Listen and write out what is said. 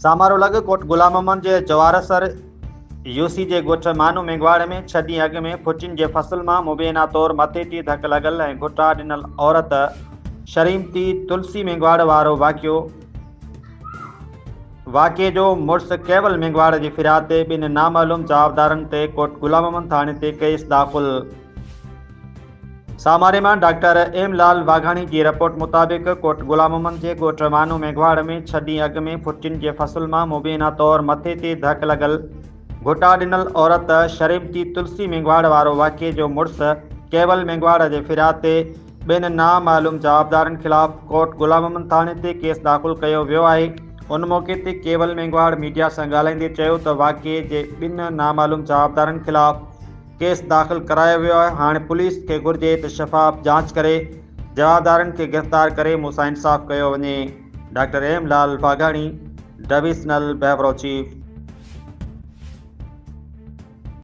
سامارو لڳ ڪوٽ غلام محمد جي جوارسر يوسي جي ڳوٺ مانو مينگهواڙ ۾ ڇهه ڏينهن اڳ ۾ ڦٽين جي فصل مان مبينا طور مٿي تي ڌڪ لڳل ۽ گهٽا ڏنل عورت شريمتي تلسي مينگهواڙ وارو واقعو واقعي جو مڙس ڪيول مينگهواڙ جي فرياد تي ٻن نامعلوم جوابدارن تي ڪوٽ غلام محمد ٿاڻي تي ڪيس داخل. ساماري مان ڊاڪٽر ايم لال واگهاڻي جي رپورٽ مطابق ڪوٽ غلام محمد جي ڳوٺ مانو ميگهواڙ ۾ ڇهه ڏينهن اڳ ۾ ڦٽين جي فصل مان مبينا طور مٿي تي ڌڪ لڳل گهٽا ڏنل عورت شريمتي تلسي ميگهواڙ وارو واقعي جو مڙس ڪيول ميگهواڙ جي فرياد تي ٻن نامعلوم جوابدارن خلاف ڪوٽ غلام محمد ٿاڻي تي ڪيس داخل ڪيو ويو آهي. ان موقعي تي ڪيول ميگهواڙ ميڊيا سان ڳالهائيندي چيو ته واقعي جي ٻن نامعلوم جوابدارن خلاف ڪيس داخل ڪرايو ويو آهي، هاڻي پوليس کي گهرجي ته شفاف جاچ ڪري جوابدارن کي گرفتار ڪري مون سان انصاف ڪيو وڃي، doctor M Lal Waghani, divisional bureau chief.